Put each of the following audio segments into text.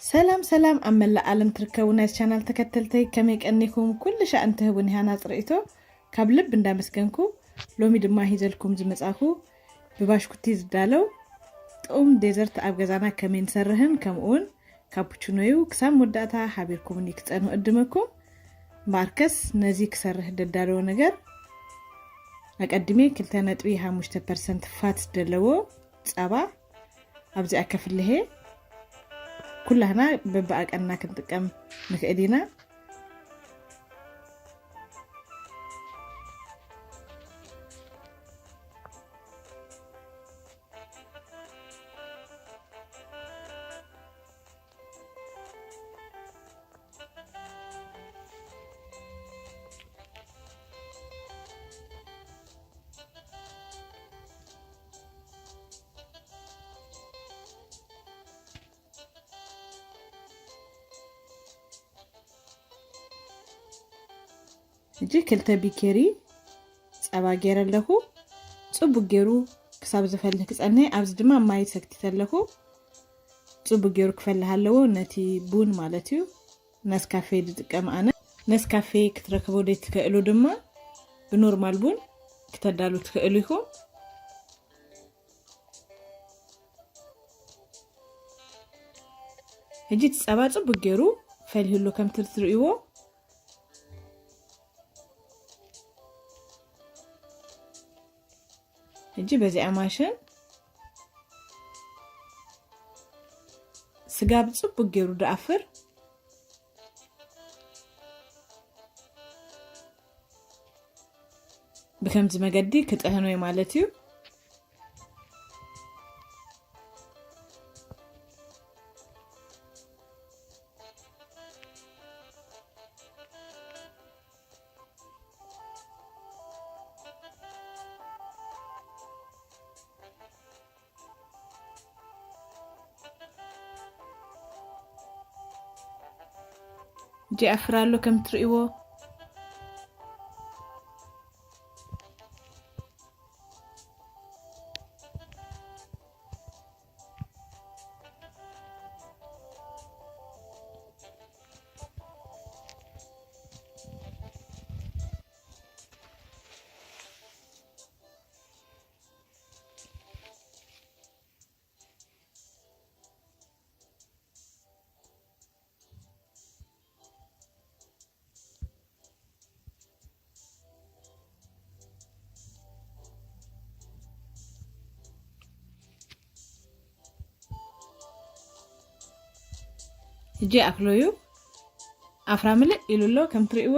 ሰላም ሰላም፣ ኣብ መላእ ዓለም ትርከቡ ናይ ቻናል ተከተልተይ ከመይ ቀኒኩም? ኩሉ ሻዕ እንትህቡን ኢሃና ጽርኢቶ ካብ ልብ እንዳመስገንኩ፣ ሎሚ ድማ ሂዘልኩም ዝመጻኩ ብባሽኩቲ ዝዳለው ጥዑም ዴዘርት ኣብ ገዛና ከመይ ንሰርህን ከምኡውን ካፑችኖዩ ክሳብ መወዳእታ ሓቢርኩምኒ ክጸኑ እድመኩም። እምበኣርከስ ነዚ ክሰርህ ደዳለዎ ነገር ኣቀድሜ ክልተ ነጥቢ ሓሙሽተ ፐርሰንት ፋት ዘለዎ ጸባ ኣብዚኣ ከፍልሄ። ኩላህና በብኣቀንና ክንጥቀም ንክእል ኢና። ሕጂ ክልተ ቢኬሪ ጸባ ገይረ ኣለኹ። ጽቡቅ ገይሩ ክሳብ ዝፈልህ ክጸንህ፣ ኣብዚ ድማ ማይ ሰክቲተ ኣለኹ። ጽቡቅ ገይሩ ክፈልህ ኣለዎ፣ ነቲ ቡን ማለት እዩ። ነስካፌ ዝጥቀም ኣነ። ነስካፌ ክትረክቦ ዘይትክእሉ ድማ ብኖርማል ቡን ክተዳሉ ትክእሉ ኢኹም። ሕጂ እቲ ጸባ ጽቡቅ ገይሩ ፈልሂሉ ከምቲ ትርእይዎ። ሕጂ በዚኣ ማሽን ስጋ ብጽቡቅ ገይሩ ድኣፍር ብከምዚ መገዲ ክጥህኖ እዩ ማለት እዩ። እጂ ኣፍር ኣሎ ከም ትርእይዎ። ሕጂ ኣክሎ እዩ። ኣፍራ ምልእ ኢሉ ኣሎ ከም ትርእይዎ።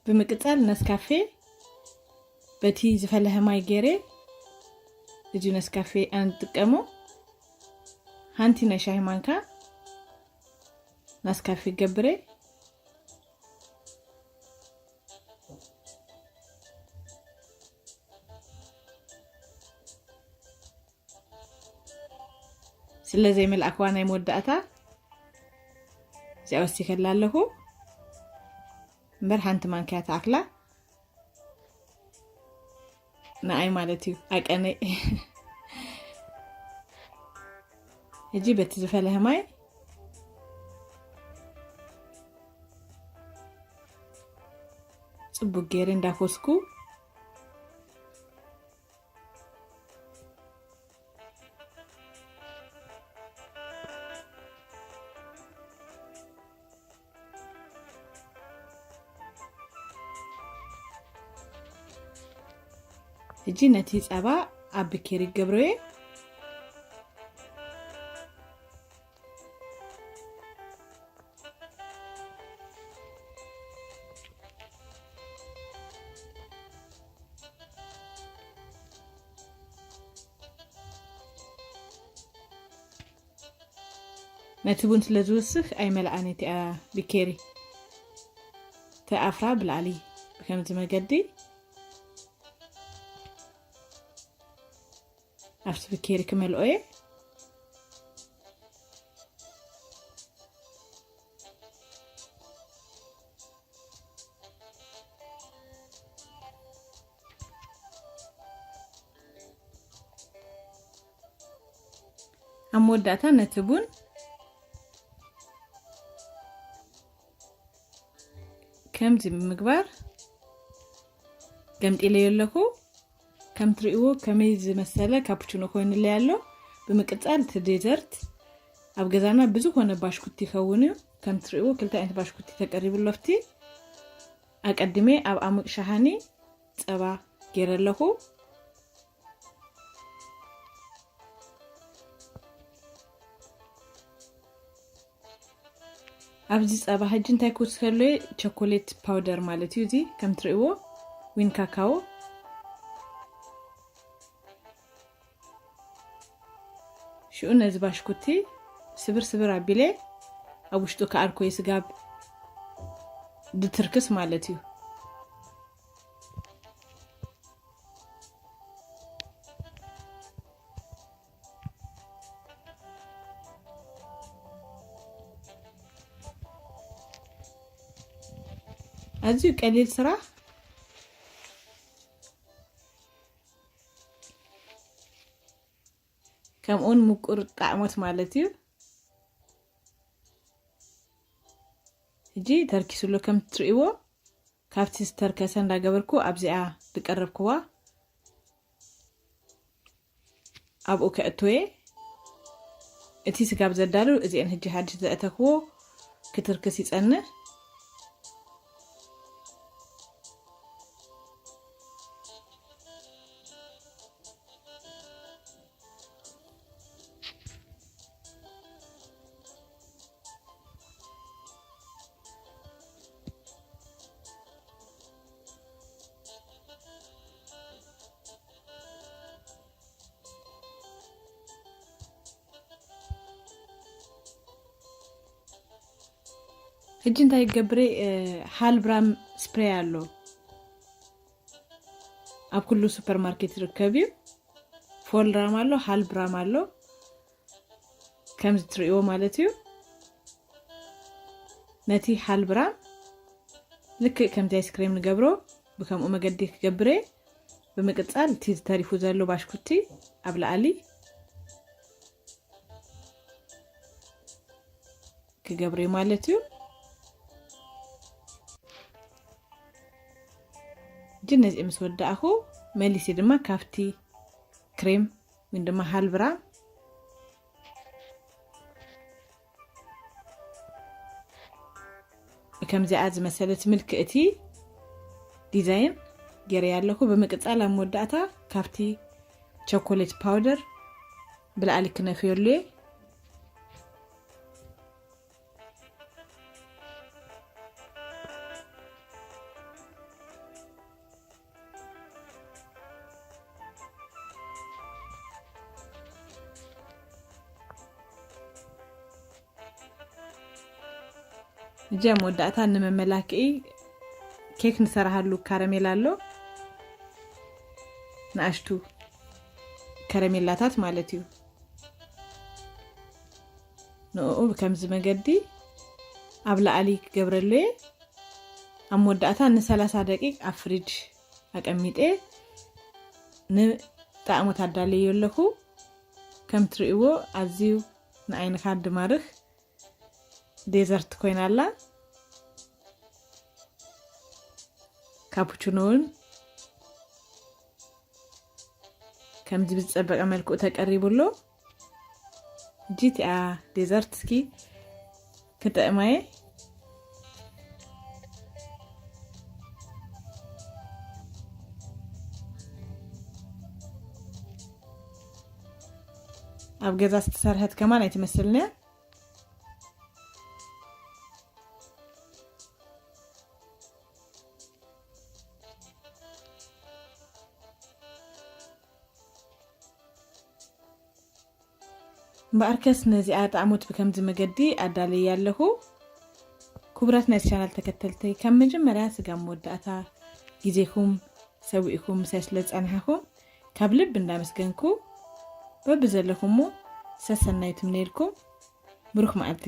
ብምቅጻል ነስካፌ በቲ ዝፈለሐ ማይ ገይረ፣ እዚ ነስካፌ ኣነ ዝጥቀሞ ሓንቲ ናይ ሻሂ ማንካ ነስካፌ ገብረ። ስለ ዘይመልኣክዋ ናይ መወዳእታ እዚኣ ወሲኸላ ኣለኹ። እምበር ሓንቲ ማንኪያ ትኣክላ ንኣይ ማለት እዩ፣ ኣቀነይ። ሕጂ በቲ ዝፈለሐ ማይ ጽቡቅ ገይረ እንዳኮስኩ ሕጂ ነቲ ጸባ ኣብ ብኬሪ ገብረዮ። ነቲ ቡን ስለ ዝውስኽ ኣይመልኣን እቲኣ ብኬሪ። ተኣፍራ ብላዕሊ ብከምዚ መገዲ ኣብቲ ብኬሪ ክመልኦ እየ። ኣብ መወዳእታ ነቲ ቡን ከምዚ ብምግባር ገምጢለዮ ኣለኹ። ከም ትርእይዎ ከመይ ዝመሰለ ካፑችኖ ኮይኑለይ ኣሎ። ብምቅጻል እቲ ዴዘርት ኣብ ገዛና ብዝኾነ ባሽኩቲ ይኸውን እዩ። ከም ትርእይዎ ክልተ ዓይነት ባሽኩቲ ተቀሪቡ ኣሎ። ኣብቲ ኣቀድሜ ኣብ ዓሙቕ ሸሃኒ ጸባ ገይረ ኣለኹ። ኣብዚ ጸባ ሕጂ እንታይ ክውስኸሉ እየ? ቸኮሌት ፓውደር ማለት እዩ። እዚ ከም ትርእይዎ ዊን ካካዎ። ሽኡ ነዚ ባሽኩቲ ስብር ስብር ኣቢለ ኣብ ውሽጡ ከኣርኮ ስጋብ ድትርክስ ማለት እዩ። ኣዝዩ ቀሊል ስራሕ፣ ከምኡውን ምቁር ጣዕሞት ማለት እዩ። ሕጂ ተርኪሱሎ ከም ትርእይዎ፣ ካብቲ ዝተርከሰ እንዳገበርኩ ኣብዚኣ ዝቀረብክዋ ኣብኡ ከእትወ። እቲ ስጋብ ዘዳሉ እዚአን ሕጂ ሓድሽ ዘእተክዎ ክትርክስ ይጸንሕ። ሕጂ እንታይ ይገብር? እ፣ ሃልብራም ስፕሬይ ኣሎ፣ ኣብ ኩሉ ሱፐርማርኬት ይርከብ እዩ። ፎልራም ኣሎ፣ ሃልብራም ኣሎ፣ ከምዚ ትርእይዎ ማለት እዩ። ነቲ ሃልብራም ልክእ ከምቲ ኣይስክሬም ንገብሮ ብከምኡ መገዲ ክገብር እየ። ብምቅጻል እቲ ዝተሪፉ ዘሎ ባሽኩቲ ኣብ ላዕሊ ክገብር እየ ማለት እዩ። ሕጂ ነዚኦም ምስ ወዳእኹ መሊሲ ድማ ካብቲ ክሬም ወይ ድማ ሃልብራ ከምዚኣ ዝመሰለት ምልክእቲ ዲዛይን ገይረያ ኣለኹ። ብምቅጻል ኣብ መወዳእታ ካብቲ ቸኮሌት ፓውደር ብላዕሊ ክነፍየሉ እየ። እጃ መወዳእታ ንመመላክዒ ኬክ ንሰራሃሉ ካረሜላ ኣሎ፣ ንኣሽቱ ከረሜላታት ማለት እዩ። ንኡ ብከምዚ መገዲ ኣብ ላዕሊ ክገብረሉ እየ። ኣብ መወዳእታ ንሰላሳ ደቂቅ ኣብ ፍሪጅ ኣቀሚጠ ንጣዕሞት ኣዳለዮ ኣለኹ። ከም ትርእይዎ ኣዝዩ ንዓይንኻ ድማርኽ ዴዘርት ኮይና ኣላ። ካፑችኖ እውን ከምዚ ብዝጸበቐ መልክዑ ተቀሪቡ ኣሎ። ሕጂ እቲኣ ዴዘርት እስኪ ክጥዕማ እየ። ኣብ ገዛ ዝተሰርሐት ከማን ኣይትመስልን እያ። እምበኣርከስ ነዚኣ ጣዕሞት ብከምዚ መገዲ ኣዳለየ ኣለኹ። ክቡራት ናይ ቻናል ተከተልተይ፣ ካብ መጀመርያ ስጋብ መወዳእታ ግዜኹም ሰዊእኩም ምሳይ ስለ ዝጸናሕኹም ካብ ልብ እንዳመስገንኩ፣ በብዘለኹሞ ሰሰናዩ ትምነየልኩም። ብሩኽ መዓልቲ።